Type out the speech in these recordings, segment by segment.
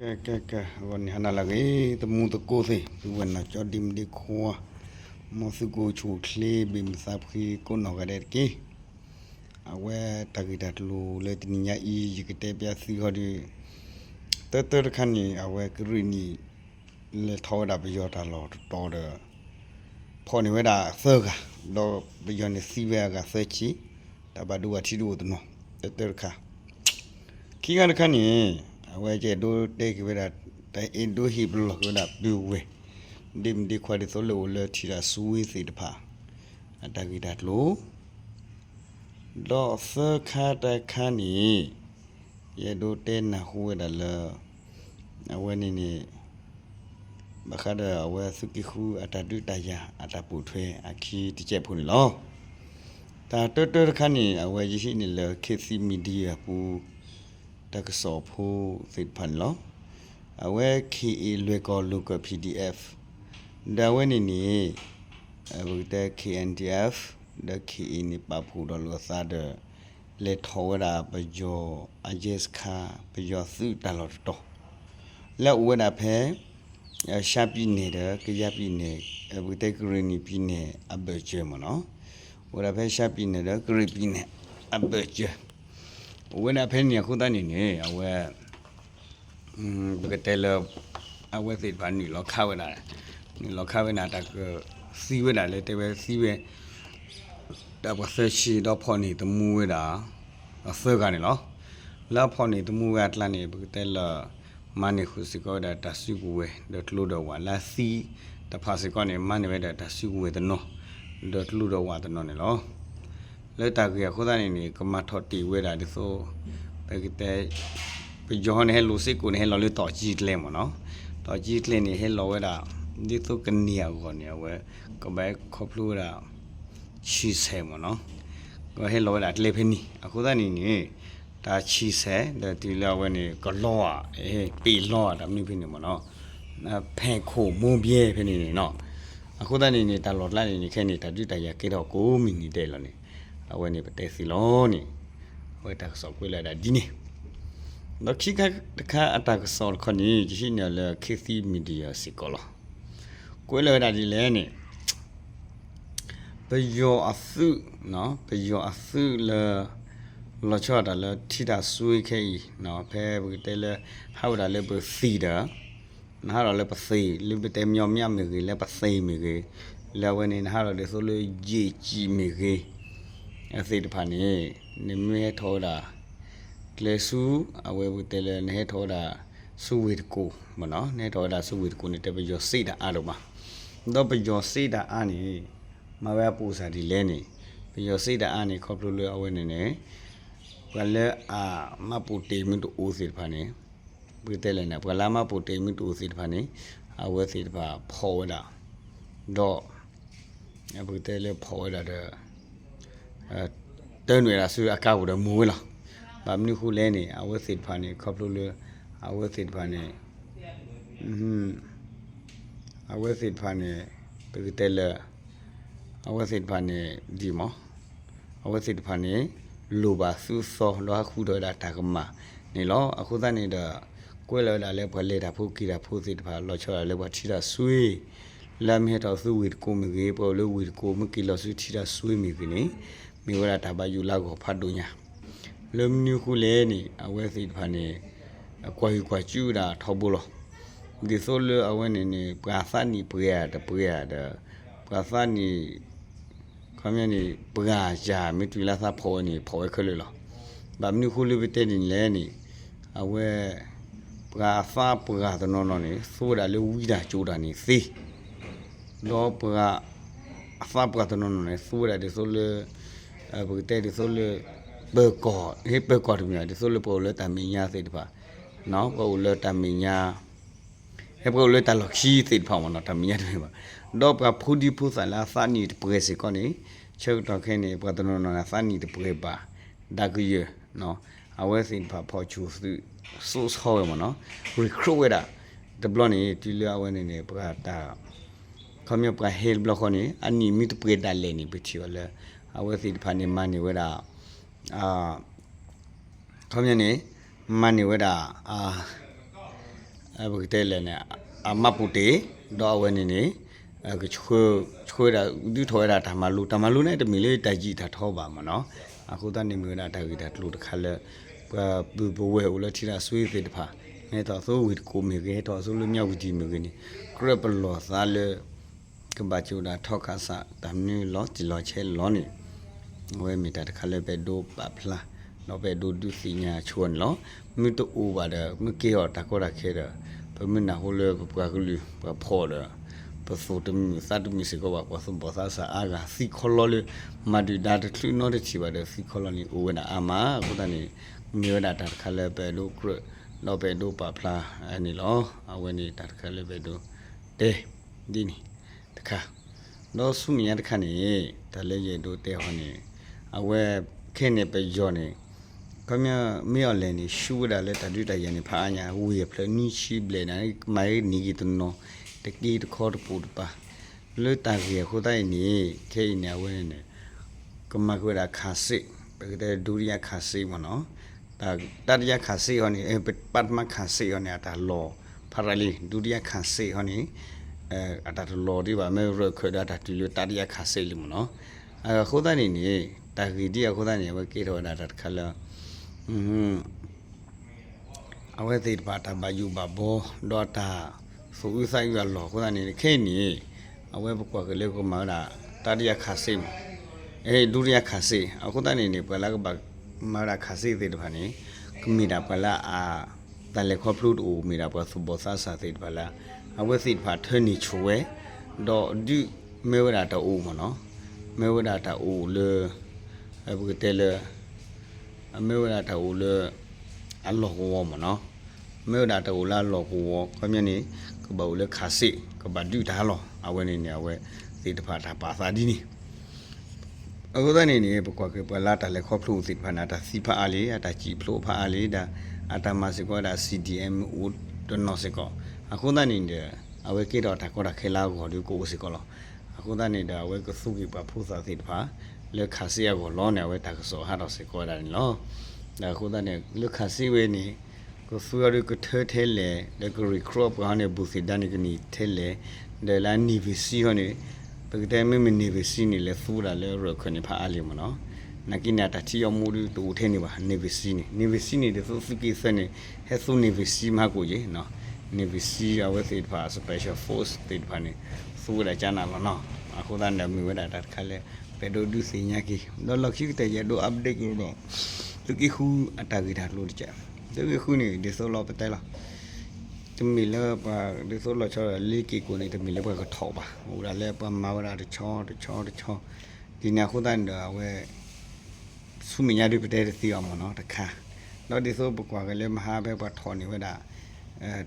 ကဲ ကဲ ကဲ ဂီၤနံၤဟါနၤလၢအဂ့ၤ သမူသကိးသ့ၣ် သုဝဲၢ်နီၢ်ကၠီဒ့မုၣ်ဒ့ခွါ မ်သုကအိၣ်ဆူၣ်အိၣ်ချ့ ဘ့ၣ်မုၢ်သးဖှံကိးနီၢ်ဂၤဒဲးတက့ၢ်. အဝဲတၢ်ဂ့ၢ်တၢ်ကျိၤလၢတနံၤညါအံၤ ယကတဲပျးသုဃီဒီး တၢတၢတခါန့ၣ် အဝဲကရ့ၣ်နံၣ် လဲၤထီၣ်ဝဲဒၣ်ပယီၤတၢ်လီၢ်တတီၤဒီး ဖီၣ်န့ၢ်ဝဲဒၣ်သၢဂၤ, ဒီးပယီၤန့ၣ်သံဝဲအဂၤသၢဆံ, တၢ်ဘၣ်ဒိဘၣ်ထံးတအိၣ်တနီၤ, တၢတၢတခါ. ခံခါတခါန့ၣ် အဝဲကအဲၣ်ဒိးတဲက့ၤဝဲဒၣ် တၢ်အဲၣ်ဒိးဟ့ၣ်ပလီၢ်က့ၤဝဲဒၣ်ပုၢ်ဝဲၢ် ဒ့မုၣ်ဒ့ခွါဒ်သိးလၢအိၣ်လၢထံတၢ်စုဝ့သ့ၣ်တဖၣ် အတၢ်ဂ့ၢ်တၢ်ကျိၤ ဒီးသၢခါတခါန့ၣ် ယအဲၣ်ဒိးတဲနၢ်ဟူဝဲဒၣ်လၢ အဝဲန့ၣ်န့ၣ် ဘၣ်ဃးဒီးအဝဲသုးက့ဃုအတၢ်ဒုးတၢ်ယၤအတၢ်ပိာ်ထွဲအခံတစဲးဖိန့ၣ်လီၤ. တၢ်တၢတၢတခါန့ၣ် အဝဲယဟံးန့ၢ်လၢ ခေတ်သစ် Media အပူၤ တၢ်ကစီၣ်ဖိသ့ၣ်တဖၣ်န့ၣ်လီၤ. အဝဲ K A လွဲၢ်ကီၢ် local P D F ဒီးအဝဲန့ၣ်န့ၣ် ပကတဲ K N D F ဒီး K A န့ၣ် ပာ်ဖှိၣ်ဒီးလိာ်အသးဒီး လဲၤထီၣ်ဝဲဒၣ်ပယီၤအယဲၢ်စခါ ပယီၤသုးတၢ်လီၢ်တတီၤ လၢအအိၣ်ဝဲဒၣ်ဖဲ ရှမ်းပြည်နယ် ဒီး ကယားပြည်နယ် ပကတဲ ကရင်နီပြည်နယ် အဘၢၣ်စၢၤမ့ၢ်နီၤ, အိၣ်ဝဲဒၣ်ဖဲ ရှမ်းပြည်နယ် ဒီး ကရင်နီပြည်နယ် အဘၢၣ်စၢၤ အိၣ်ဝဲဒၣ်ဖဲန့ၣ်အဃိသတးန့ၣ်န့ၣ် အဝဲ ပကတဲလၢ အဝဲသ့ၣ်တဖၣ်နုာ်လီၤခးဝဲဒၣ်, နုာ်လီၤခးဝဲဒၣ်တၢ်ကသံဝဲဒၣ်လၢတဲဝဲသံဝဲ ဒီးပှၤသၢဆံဒီးဖီၣ်န့ၢ်သမူဝဲဒၣ် သၢဂၤန့ၣ်လီၤ. လၢအဖီၣ်န့ၢ်သမူဝဲအကျါန့ၣ် ပကတဲလၢ မၤန့ၢ်ဃုာ်စ့ၢ်ကီးဝဲဒၣ်တၢ်စုကဝဲၤ ဒီးကျိဒီးဝး လၢအသံတဖၣ်စ့ၢ်ကီးန့ၣ် မၤန့ၢ်ဝဲဒၣ်တၢ်စုကဝဲၤတနီၤ ဒီးကျိဒီးဝးတနီၤန့ၣ်လီၤ. လၢတၢ်ဂ့ၢ်အဃိသတးန့ၣ်န့ၣ် ကမၤထီၣ်တ့ၢ်ဝဲဒၣ်ဒ်သိး ပကတဲ ပယီၤန့ၣ်ဟဲလိာ်စ့ၢ်ကီးန့ၣ် ဟဲလီၤလၢတီၣ်ကၠံကျဲမ့ၢ်နီၤ, တီၣ်ကၠံကျဲန့ၣ် ဟဲလီၤဝဲဒၣ် ဒ်သိးကန့ၢ်အဂီၢ်န့ၣ် အဝဲ ကဘၣ်ခီဖျိဝဲဒၣ် ဆံဆဲးမ့ၢ်နီၤ, ကဟဲလီၤဝဲဒၣ်ကျဲဖဲန့ၣ် အဃိသတးန့ၣ်န့ၣ် တၢ်ဆံဆဲး ဒီးတုၤလၢအဝဲန့ၣ် ကလီဧါ ပ့ၣ်လီဧါ တၢ်မနုၤဖဲန့ၣ်မ့ၢ်နီၤ, ဖဲခိၣ်မိၢ်ဘဲဖဲန့ၣ်န့ၣ်နီၤ, အဃိသတးန့ၣ်န့ၣ် တၢ်လီၢ်ကျါန့ၣ်န့ၣ် ခဲန့ၣ် တၢ်ဒုးတၢ်ယၤကဲထီၣ်ကိးမုၢ်နံၤဒဲးလီၤန့ၣ် အဝဲန့ၣ်ပတဲသ့လီၤန့ၣ်, အဝဲတၢ်ကစီၣ်ကွဲးလၢဒၣ်ဒ်န့ၣ်, ဒီးခံခါတခါအတၢ်ကစီၣ်တခီန့ၣ် ယဟံးန့ၢ်အီၤလၢ ခေတ်သစ် Media စ့ၢ်ကီးလီၤ. ကွဲးလၢဝဲဒၣ်ဒ်လဲၣ်န့ၣ် ပယီၤအသုး, ပယီၤအသုးလၢ လီၤဆီဒၣ်တၢ်လၢထံတၢ်စွ့ခဲအံၤ ဖဲပကတဲလၢ ဟးဝဲဒၣ်လၢပသံၣ်ဒီး နဟးထီၣ်လၢပသ့ၣ် လၢပတဲမညီမျၢ်မ့ၢ်ဂ့ၤ လၢပသ့ၣ်မ့ၢ်ဂ့ၤ လၢအဝဲန့ၣ် နဟးထီၣ်ဒ်သိးလၢယ့ၣ်ကံၣ်မ့ၢ်ဂ့ၤ အသ့ၣ်တဖၣ်န့ၣ် နမ့ၢ်ဟဲထီၣ်ဝဲဒၣ် ကျဲဆူ အဝဲပကတဲလၢ နဟဲထီၣ်ဝဲဒၣ် ဆူဝ့ၢ်တကိးမ့ၢ်နီၤ, နဟဲထီၣ်ဝဲဒၣ်ဆူဝ့ၢ်တကိးန့ၣ် တဲပယီၤစ့တၢ်အါဒိၣ်မး, ဒီးပယီၤစ့တၢ်အါန့ၣ် မၤဝဲအပူၤစၢ်ဒ်လဲၣ်န့ၣ်, ပယီၤစ့တၢ်အါန့ၣ် ခီဖျိလၢအဝဲန့ၣ်န့ၣ် ပှၤလၢအမှတ်ပုံတင်မ့ၢ်တအိၣ်သ့ၣ်တဖၣ်န့ၣ်, ပကတဲလဲၣ်န့ၣ် ပှၤလၢအမှတ်ပုံတင်မ့ၢ်တအိၣ်သ့ၣ်တဖၣ်န့ၣ် အဝဲသ့ၣ်တဖၣ်ဖီၣ်ဝဲဒၣ်, ဒီး ပကတဲလၢဖီၣ်ဝဲဒၣ်ဒီး တၢ်နုာ်ဝဲဒၣ်ဆူအကါပူၤဒီးမူဝဲလီၤ. ဘၣ်မနုၤဃိလဲၣ်န့ၣ် အဝဲသ့ၣ်တဖၣ်န့ၣ် ခီဖျိလၢ အဝဲသ့ၣ်တဖၣ်န့ၣ် အဝဲသ့ၣ်တဖၣ်န့ၣ် ပကတဲလၢ အဝဲသ့ၣ်တဖၣ်န့ၣ် ဒ်မး အဝဲသ့ၣ်တဖၣ်န့ၣ် လိၣ်ဘၣ်သုးသီဒီးဟးဃုထီၣ်ဝဲဒၣ်တၢ်ကမၣ်န့ၣ်လီၤ. အဃိသတးန့ၣ်ဒီး ကွဲးလီၤဝဲဒၣ်လၢပှၤလဲၤတၢ်ဖိက့ၤတၢ်ဖိသ့ၣ်တဖၣ် လီၤဆီဒၣ်လၢပှၤထံတၢ်စွ့ လၢအမ့ၢ်ဟဲထီၣ်ဆူဝ့ၢ်တကိးမ့ၢ်ဂ့ၤ ပှၤအိၣ်လၢဝ့ၢ်တကိးမ့ၢ်က့ၤလီၤဆူထံတၢ်စွ့မ့ၢ်ဂ့ၤန့ၣ် မ့ၢ်ဝဲဒၣ်တၢ်ဘၣ်ယိၣ်လၢအဂီၢ်ဖးဒိၣ်ညါ လၢမနုၤအဃိလဲၣ်န့ၣ် အဝဲသ့ၣ်တဖၣ်န့ၣ် ကွၢ်ဟုၣ်ကွၢ်စူၣ်ဝဲဒၣ်ထီဘိလီၤ. ဒ်သိးလၢအဝဲန့ၣ်န့ၣ် ပှၤသးနံၣ်ပှဲၤဧါတပှဲၤဧါဒီး ပှၤသးနံၣ် ခီပညီန့ၣ် ပှၤယၤမ့ၢ်တုၤလၢသးဖီၣ်ဝဲန့ၣ် ဖီၣ်ဝဲခဲလၢာ်လီၤ. ဘၣ်မနုၤအဃိလၢပတဲန့ၣ်လဲၣ်န့ၣ် အဝဲ ပှၤအသးပှၢ်တနီၤနီၤန့ၣ် သူဝဲဒၣ်လၢဝံတၢ်ကၠိတၢ်န့ၣ်သ့ ဒီးပှၤအသးပှၢ်တနီၤနီၤန့ၣ် သူဝဲဒၣ်ဒ်သိးလၢ ပကတဲဒ်သိးလၢ ပၢၤကီၢ် ဟ့ၣ်ပၢၤကီၢ်တမံၤ ဒ်သိးလၢပှၤအိၣ်လၢတၢ်မဲာ်ညါသ့ၣ်တဖၣ် ပှၤအိၣ်လၢတၢ်မဲာ်ညါ ဟဲပှၤအိၣ်လၢတၢ်လီၢ်ခံသ့ၣ်တဖၣ်မ့ၢ်နီၤ တၢ်မဲာ်ညါတမ့ၢ်ဘၣ်. ဒီးပှၤဖိဒံဖိသၣ်လၢအသးနံၣ်တပှဲၤစ့ၢ်ကီးန့ၣ် ဆၢကတီၢ်ခဲအံၤန့ၣ် ပှၤတနီၤနီၤန့ၣ် အသးနံၣ်တပှဲၤဘၣ် ဒၣ်ကယၢၢ် အဝဲသ့ၣ်တဖၣ်ဖီၣ်ဆူၣ်သုး စိာ်ဆီဝဲမ့ၢ်နီၤ recruit ဝဲဒၣ် တဘျီန့ၣ် တုၤလၢအဝဲန့ၣ်န့ၣ် ပှၤတၢ် ခီပညီပှၤဟဲတဘျီဃီန့ၣ် အနံၣ်မ့ၢ်တပှဲၤဒၣ်လဲာ်န့ၣ် ပထံၣ်အီၤလၢ အဝဲသ့ၣ်တဖၣ်န့ၣ် မၤန့ၢ်ဝဲဒၣ် ခီပညီန့ၣ် မၤန့ၢ်ဝဲဒၣ် အ ပကတဲလဲၣ်န့ၣ် အမှတ်ပုံတင် ဒီးအဝဲန့ၣ်န့ၣ် ကဆှၢ ဆှၢဝဲဒၣ် ဒုးထီၣ်ဝဲဒၣ်တၢ်မၤလိ, တၢ်မၤလိန့ၣ် တမ့ၢ်လၢတၢ်ယံာ်တၢ်ထီဘၣ်မ့ၢ်နီၤ. အဃိသတးန့ၣ် မ့ၢ်ဝဲဒၣ်တၢ်ဂ့ၢ်တၢ်ကျိၤတခါလၢ ပှၤပုၢ်ပဝဲၢ်အိၣ်လၢထံတၢ်စွ့သ့ၣ်တဖၣ် ဟဲထီၣ်အသိးဝ့ၢ်တကူၣ်မ့ၢ်ဂ့ၤ, ဟဲထီၣ်အသိးလၢမၠၣ်ဝတံၣ်မ့ၢ်ဂ့ၤန့ၣ် ကြၢးပလီၢ်သးလၢ ကဘၣ်စၢၤဝဲဒၣ်ထီခးစး တၢ်မနုၤလီၤတံၢ်လီၤဆဲးလီၤန့ၣ် အဝဲမ့ၢ်တၢ်တခါလၢပအဲၣ်ဒိးပာ်ဖျါ ဒီးပအဲၣ်ဒိးဒုးသ့ၣ်ညါဆိန့ၣ်လီၤ. မ့ၢ်တအိၣ်ဘၣ်ဒီး မ့ၢ်ကဲထီၣ်တၢ်ကီတၢ်ခဲဒီး ပမ့ၢ်နၢ်ဟူလၢပပှၤကလုာ်ပှၤဖီၣ်ဒီး ပသူၣ်တမုာ်သးတမုာ်စ့ၢ်ကီးဘၣ်, ပှၤသူၣ်ဘီၣ်သးစၢ်အါဂၤ သံခီလီလၢ မၤဒုၣ်ဒါတချုးနီတထံၣ်ဘၣ်ဒီး သံခီလီန့ၣ်အိၣ်ဝဲဒၣ်အါမး. အဃိသတးန့ၣ် မ့ၢ်ဝဲဒၣ်တၢ်တခါလၢပအဲၣ်ဒိးကြၢး ဒီးပအဲၣ်ဒိးပာ်ဖျါန့ၣ်လီၤ. အဝဲန့ၣ်တၢ်တခါလၢပအဲၣ်ဒိးတဲ ဒ်န့ၣ်တခါ ဒီးဆူမဲာ်ညါတခါန့ၣ် တၢ်လၢယအဲၣ်ဒိးတဲဟီန့ၣ် အဝဲခဲန့ၣ်ပယီၤန့ၣ် ခီပညီ မ့ၢ်အီၤလဲၣ်န့ၣ် ဆူဝဲဒၣ်လၢတၢ်ဒုးတၢ်ယၤန့ၣ် ဖးအါညါ ဝံၤအဖျၢၣ်နွံဆံဘျဲၣ်န့ၣ် မၤန့ၢ်က့ၤတနီၤ တက့တခီတပိာ်တပၤ လၢတၢ်ဂ့ၢ်အဃိသတးအံၤန့ၣ် ခဲအံၤန့ၣ် အဝဲန့ၣ် ကမၤက့ၤဝဲဒၣ်ခးစ့း ပကတဲဒုတိယခးစ့းမ့ၢ်နီၤ. တတိယခးစ့းဟီန့ၣ် ပထမခးစ့းဟီန့ၣ် အတၢ်လီၢ်ဖးရၤလံ, ဒုတိယခးစ့းဟီန့ၣ် အတၢ်တလီၢ်ဒံးဘၣ် မ့ၢ်ရၢၢ်ခၢၣ်ဒီးတၢ်တုၤလၢတတိယခးစ့းလံမ့ၢ်နီၤ. အဃိသတးန့ၣ်န့ၣ် တၢ်ဂ့ၢ်ဒ်အဃိသတးန့ၣ် အဝဲကဲထီၣ်ဝဲဒၣ်တၢ်တခါလၢ အဝဲသ့ၣ်တဖၣ်တၢ်ဘၣ်ယိၣ်ဘၣ်ဘီ ဒီးတၢ်သူၣ်အုးသးအုးအလီၢ်အဃိသတးန့ၣ် ခဲအံၤန့ၣ် အဝဲပကွၢ်က့ၤလၢကမၤဝဲဒၣ် တတိယခးစ့းမ့ၢ် ဒုတိယခးစ့း အဃိသတးန့ၣ်န့ၣ် ပှၤလၢကဘၣ်မၤဝဲဒၣ်ခးစ့းသ့ၣ်တဖၣ်န့ၣ် ကမ့ၢ်ဒၣ်ပှၤလၢအ တၢ်လဲၤခီဖျိတအိၣ် မ့ၢ်ဒၣ်ပှၤသူၣ်ဘီၣ်သးစၢ်သ့ၣ်တဖၣ်လၢ အဝဲသ့ၣ်တဖၣ်ထၢန့ၢ်ဆိၣ်ဝဲ ဒီးဒုးမ့ၢ်ဝဲဒၣ်တၢ်အိၣ်မ့ၢ်နီၤ, မ့ၢ်ဝဲဒၣ်တၢ်အိၣ်လၢ ပကတဲလၢ မ့ၢ်ဝဲဒၣ်တၢ်အိၣ်လၢ အလီၢ်ကဝီၤမ့ၢ်နီၤ, မ့ၢ်ဝဲဒၣ်တၢ်အိၣ်လၢအလီၢ်ကဝီၤ ခီပညီန့ၣ် ကဘၣ်အိၣ်လၢခးစ့း ကဘၣ်ဒုးတၢ်လီၢ် အဝဲန့ၣ်န့ၣ် အဝဲသ့ၣ်တဖၣ်တၢ်ပာ်သးဒ်န့ၣ် အဃိသတးန့ၣ်န့ၣ် ပကွၢ်က့ၤပှၤလၢတၢ်လဲၤခီဖျိသ့ၣ်တဖၣ်န့ၣ် အတၢ်သံဖးအါလံ, အတၢ်စံၣ်ဖျိဖးအါလံဒီး အတၢ်မၤစ့ၢ်ကီးဝဲဒၣ် CDM အိၣ်တနီၤစ့ၢ်ကီး, အဃိသတးန့ၣ်ဒီး အဝဲကဲထီၣ်တၢ်ကီတၢ်ခဲလၢအဂီၢ်ဒီးကအိၣ်စ့ၢ်ကီးလီၤ. အဃိသတးန့ၣ်ဒီး အဝဲကသူက့ၤပှၤဖိသၣ်သ့ၣ်တဖၣ် လၢခးစ့အဂီၢ်လီၤန့ၣ် အဝဲတၢ်ကစီၣ်ဟးထီၣ်စ့ၢ်ကီးဝဲဒၣ်န့ၣ်လီၤ. ဒီးအဃိသတးန့ၣ် လၢခးစ့ဝဲန့ၣ် ကသူအီၤဒီးကထၢထဲလဲၣ် ဒီးက recruit ပှၤဟီန့ၣ် ဘူးသ့ၣ်ဒါန့ၣ်ကန့ၢ်ထဲလဲၣ်, ဒီးလၢ Navy SEAL ဟီန့ၣ် ပကတဲမ့မ့ၢ် Navy SEAL န့ၣ် လဲၤသူဝဲဒၣ်လၢရၢၢ်ခၢၣ်န့ၣ်ဖးအါလံမ့ၢ်နီၤ, နာ်က့န့ၣ် အတၢ်ထံၣ်အီၤမူဒုးတအိၣ်ထဲန့ၣ်ဘၣ် Navy SEAL န့ၣ်, Navy SEAL န့ၣ် ဒ်သိးသုးက့သၢန့ၣ် ဟဲသူ Navy SEAL မၤကိးယ့ၣ် Navy SEAL အဝဲသ့ၣ်တဖၣ် special force သ့ၣ်တဖၣ်န့ၣ် သူဝဲဒၣ်ကၠါနးလီၤနီၤ, အဃိသတးန့ၣ်ဒီးမ့ၢ်ဝဲဒၣ်တၢ်တခါလၢ ပအဲၣ်ဒိးဒုးသ့ၣ်ညါက့ၤ ဒီးလီၢ်ခံကတၢၢ်ယအဲၣ်ဒိး update က့ၤဒီး သုးက့ဃုအတၢ်ဂ့ၢ်တၢ်ကျိၤတက့ၢ်, သုးက့ဃုန့ၣ် ဒ်သိးလီၤပတဲလီၤ တမ့ၢ်လၢပှၤဒ်သိးလီၤဆီဒီးလ့က့ၤကိးန့ၣ် တမ့ၢ်လၢပှၤကထီၣ်ဘၣ်, အိၣ်ဒၣ်လၢပှၤမၤဝဲဒၣ်တဆီတဆီတဆီ, ဒ်န့ၣ်အဃိသတးန့ၣ်ဒီး အဝဲ ဆူမဲာ်ညါဒုးပတဲတသ့အီၤမ့ၢ်နီၤ တခါ, ဒီးဒ်သိးပကွၢ်က့ၤလၢမဟါဖဲပှၤထီၣ်န့ၢ်ဝဲဒၣ်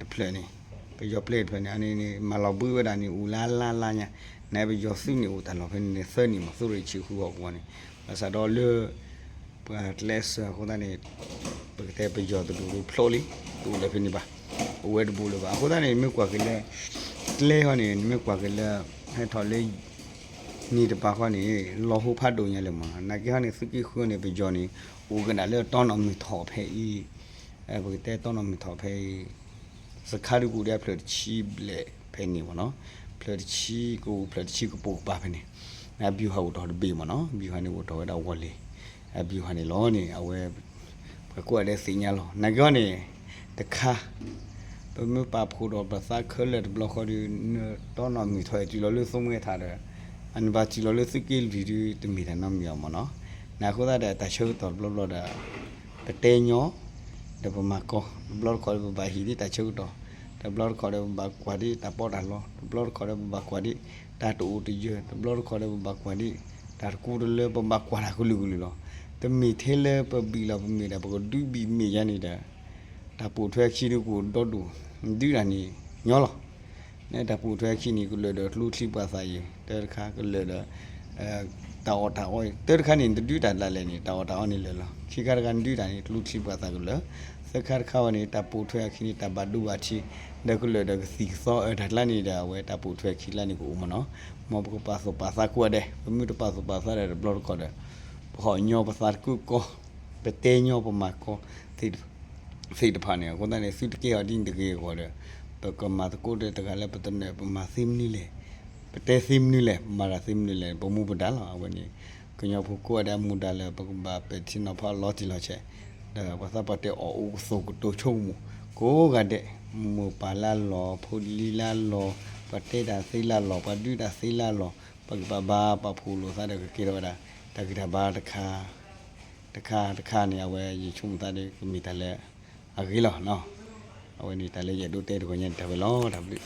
တဖျၢၣ်န့ၣ်, ပယီၤပျဲၢ်တဖျၢၣ်န့ၣ် အန့ၣ်န့ၣ် မၤလီၤဘှံးဝဲဒၣ်န့ၣ် အိၣ်လၢလါလါညါ, နပယီၤသုးန့ၣ်အိၣ်တၢ်လီၢ်ဖဲန့ၣ်န့ၣ် သၢနံၣ်မး သုးရ့ၣ်ဆံဃုဟီၣ်ကဝီၤန့ၣ်, ဘၣ်ဆၣ်ဒီးလၢ ပှၤကျဲးစၢးအဃိသတးန့ၣ် ပကတဲပယီၤတဒူၣ်ဒုးဖျိလံ, တအိၣ်လၢၤဖဲန့ၣ်ဘၣ်, အိၣ်ဝဲတဘူးလၢၤဘၣ်. အဃိသတးန့ၣ် နမ့ၢ်ကွၢ်က့ၤလၢ ကျဲဟီန့ၣ် နမ့ၢ်ကွၢ်က့ၤလၢ ဟဲထီၣ်လၢ န့ၣ်တပၤဃီန့ၣ် လီၤဟိဖးဒိၣ်ညါလၢၤမး, နာ်က့ဟီန့ၣ် သုးက့ဃုန့ၣ် ပယီၤန့ၣ် အိၣ်ကနၣ်လၢတီနီၢ်မုၢ်ထီၣ်ဖဲအံၤ, ပကတဲတီနီၢ်မုၢ်ထီၣ်ဖဲအံၤ စခါဒုးကအိၣ်ဒီးဖျၢၣ်တဆံဘျဲၣ်ဖဲန့ၣ်မ့ၢ်နီၤ, ဖျၢၣ်တဆံကအိၣ် ဖျၢၣ်တဆံကပိာ်ကပၤဖဲန့ၣ်, အဗျူဟာအိၣ်ထီၣ်တဘ့ၣ်မ့ၢ်နီၤ, ဗျူဟာန့ၣ်အိၣ်ထီၣ်ဝဲဒၣ်ဝီၤလ့ၤ, အဗျူဟာန့ၣ်လီၤန့ၣ် အဝဲ ပှၤကိးဂၤဒဲးသ့ၣ်ညါလီၤ. နာ်က့ဟီန့ၣ် တခါ ပမ့ၢ်ပာ်ဖှိၣ်ဒီးပသးခဲလၢာ်တဘျီဃီဒီး နတီနီၢ်မုၢ်ထီၣ် တုၤလီၤလၢသိမုၢ်ထးဒီး အနဘၣ်တုၤလီၤလၢသုးက့လွံၢ်ဒီး တမ့ၢ်တၢ်နီတမံၤအီၤမ့ၢ်နီၤ. နာ်က့အဃိသတးဒီးတၢ်ဆၢကတီၢ်တဘျီဘျီဒီး ပတဲညီ ဒီးပမၤကီ, တဘျီတခီၣ်ဒီးပဘၣ်ဟံးဒ်တၢ်ဆၢကတီၢ်, တဘျီတခီၣ်ဒီးပဘၣ်ကွၢ်ဒ်တၢ်ပီးတၢ်လီ, တဘျီတခီၣ်ဒီးပဘၣ်ကွၢ်ဒ်တၢ်တအိၣ်တယၢၤ, တဘျီတခီၣ်ဒီးပဘၣ်ကွၢ်ဒ် တၢ်တကူတလၢ ပဘၣ်ကွၢ်တၢ်ကလုာ်ကလုာ်လီၤ. တမ့ၢ်ထဲလၢပဘံၣ်လီၤပမ့ၢ်ဒီး ပကဒုးဘံၣ်မ့ၢ်ယါန့ၣ်ဒီး တၢ်ပိာ်ထွဲအခံဒုးကအိၣ်ဒီဒူၣ်, ဒုးတၢ်န့ၣ်ညီလီၤ. နတၢ်ပိာ်ထွဲအခံန့ၣ် ကလၢာ်ဒီးကျိချံပှာ်သၣ်အံၤ တၢတခါ ကလၢာ်ဒီး တၢ်အီၣ်တၢ်အီအံၤ တၢတခါန့ၣ် နတဒုးတၢ်ဒၣ်လဲာ်န့ၣ် တၢ်အီၣ်တၢ်အီန့ၣ်လၢာ်လီၤ. ခံခါတခါနဒုးတၢ်န့ၣ် ကျိချံပှာ်သၣ်ကလၢာ်, သၢခါတခါဝဲန့ၣ် တၢ်ပိာ်ထွဲအခံန့ၣ် တၢ်ဘၣ်ဒိဘၣ်ထံး ဒီးကလၢာ်ဒီးကသံၣ်ကသီအၢ တၢ်ကျါန့ၣ်ဒီး အဝဲတၢ်ပိာ်ထွဲအခံကျါန့ၣ်ကအိၣ်မ့ၢ်နီၤ. မ်ပကပာ်သူၣ်ပာ်သးကိးဂၤဒဲး, ပမ့ၢ်တပာ်သူၣ်ပာ်သးဒီးတဘျီတခီၣ်ဒီး ပဟီၣ်ညီပသးတကုးကီ, ပတဲညီပမၤကီသ့ၣ်တဖၣ် သ့ၣ်တဖၣ်န့ၣ် အဃိသတးန့ၣ် သုတကဲအီၤဒ်န့ၣ်တဂ့ၤအဂီၢ်ဒီး ပကမၤသကိးဒီးတဂၤလၢပသနၢၣ် ပမၤသ့မနုၤလဲၣ်, ပတဲသ့မနုၤလဲၣ်, ပမၤတၢ်သ့မနုၤလဲၣ်, ပမူပဒါလီၤ. အဝဲန့ၣ် ကညီဖိကိးဂၤဒဲးအမူဒါလၢ ပကဘၣ်ပဲာ်ထံနီၤဖးလီၤတံၢ်လီၤဆဲး, ဒီးပှၤသးပှၢ်တဲအီၣ်အူကသိၣ်ကတိၤဆိကမိၣ် ကိးဂၤဒဲး, မိၢ်ပၢ်လၢအလီၢ်, ဖိလံၤလၢအလီၢ်, ပှၤတဲတၢ်သ့လၢအလီၢ်, ပှၤဒုးတၢ်သ့လၢအလီၢ်, ပကဘၣ်ဘါပာ်ဖှိၣ်လိာ်သးဒီးကကဲထီၣ်ဝဲဒၣ် တၢ်ဂံၢ်တၢ်ဘါတခါ တခါတခါန့ၣ် အဝဲယဆိကမိၣ်သးဒီး ကမ့ၢ်တၢ်လၢအဂ့ၤလီၤ. အဝဲန့ၣ်တၢ်လၢယအဲၣ်ဒိးတဲတဂီၤညါန့ၣ် တၢ်ဝဲလီၤ. တၢ်ဘျုး